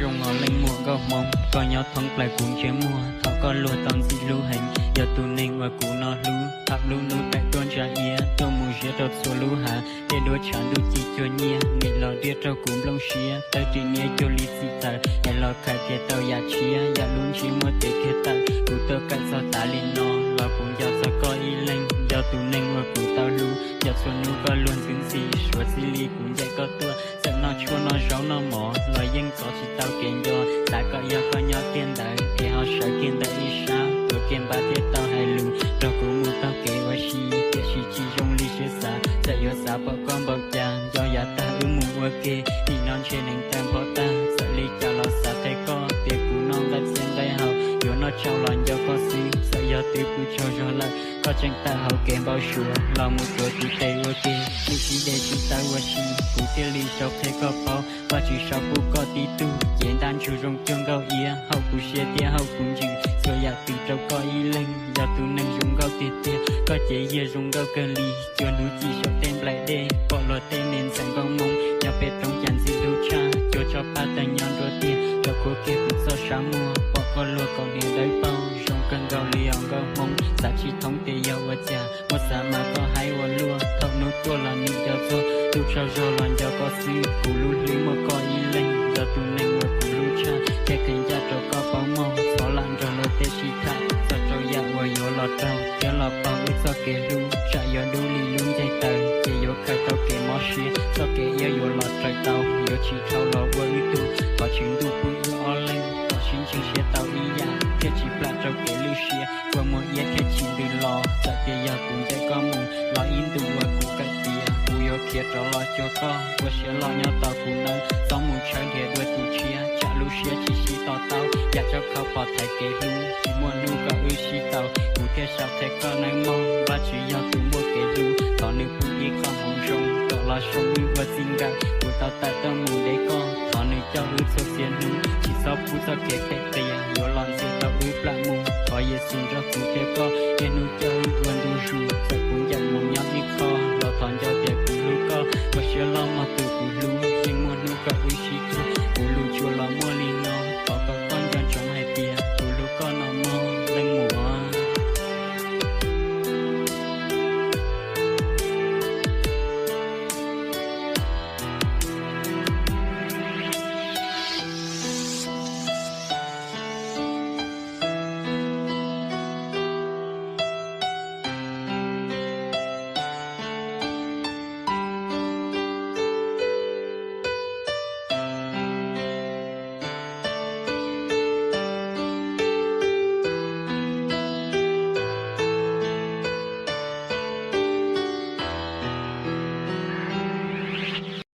Zoo os leej muam nkauj hmoob, koj nyob thoob plaws kuv ntsej muag, thaum koj luag tau ntxim hlub heev, yog tus neeg uas kuv no hlub. Thaum lub hnub tawm tuaj ntsa iab, tuaj mus ziab rau txhua lub hav, tej duab tshav ntuj ci cuag nyiaj, nim los riaj rau kuv nplooj siab, tawb ris niab cuag li txim tawm, es los khaws kiag tau yam tshiab, yam lub ntsej muag ces kiag tawm, kuv tuaj kawm txog tas li no, los kuv nco txog koj ib leeg, yog tus neeg uas kuv tau hlub, nco txhua hnub koj luag ntxwv ntxhi, suav txij li kuv ncaim koj tuaj, txawm noj tshuaj noj zaub noj mov los yeej txov tsis tau kev nco, xav kom yog koj nyob kiag ntawd, es ho sawv kiag ntawm ib sab, tuav kiag npab thiaj tau hais lus, nrog kuv mus taug kev ua si, tiam sis tsis zoo li siab xav, txawm yuav xav pom koj npaum cas, nco yav tag wb mus ua ke, nim no ntshe neev tawg npho tag, txawm li cas los xav qhia koj, tias kuv noj nqaij txhia nqaij hau, yuav noj tsau los nco koj xwb, txawm yog twb pw tsaug zog lawm, koj tseem tawm hauv kev npau suav, los mus tuav tus tes ua ke, nim tsis de tsis tawv ua si, kuv thiaj li sau qhia koj paub, Vajtswv sau pub koj tib tug, cev ntaj ntsug zoo cuag nkauj iab, haum kuv siab thiab haum kuv ntsws, txhua yam twg rau koj ib leeg, yog tus neeg zoo nkauj tiag tiag, koj cev yiag zoo nkauj kawg li, cuag hnub ci saum tej nplaim dej, pom luag tej me ntxhais nkauj hmoob, nyob pem roob cas ntxim hlub tshaj, cuag tsob paj tawg nyob nruab tiaj, rau khuab kiag kuv txoj sab muag, pom koj luag kaus hniav dawb paug, zoo kawg nkaus li os nkauj hmoob, xav tsis thoob tias yog ua cas, muab xav mas koj haib ua luaj, thaum hnub tuaj los nim nco txog, ntuj tsaug zog los nco koj xwb, kuv lub hlwb muaj koj ib leeg, yog tus neeg uas kuv hlub tshaj, thiaj qhia ncaj rau koj paub mog, thov lam nrog luag tej sib tham, txog rau yam uas yuav los raug, thiab los paug wb txoj kev hlub, tsam yuav dub li lub ncaig taws, ces yuav khaws tau kev mob siab, txoj kev iab yuav los raws tau, yuav tsis dhau los ua wb tug, thov Tswv Ntuj pub wb ob leeg, kom sib ntseeg siab tau ib yam, thiaj tsis plam rau kev lwj siab, ua muag iab thiaj tsis ntws los, txawm tias yog kuv ncaim koj mus, los ib ntus uas kuv kawm tiav, kuv yuav khiav rov los cuag koj, ua siab loj nyob tos kuv nawb, txhob mus tshawb dhia dua tus tshiab, tsam lub siab tsis sib to taub, yam tsab khau pom thaiv kev hlub, tsis muaj hnub kom wb sib tau, kuv thiaj sau qhia koj nawb mog, Vajtswv yog tus muaj kev hlub, thov nws pub ib qho hmoov zoo, kom los zoo wb ua txij nkawm, kuv tau tawm tuaj mus de koj, thov nws coj wb txhua txhia hnub, tsis txhob pub txoj kev phem qias, yuav los ntxias tau wb plam mus, thov Yexus nrog kuv thiab koj, niaj hnub coj wb ua ntu zus, txawm kuv ncaim mus nyob ib qho, los thov nco tias kuv hlub koj, ua siab loj mog tus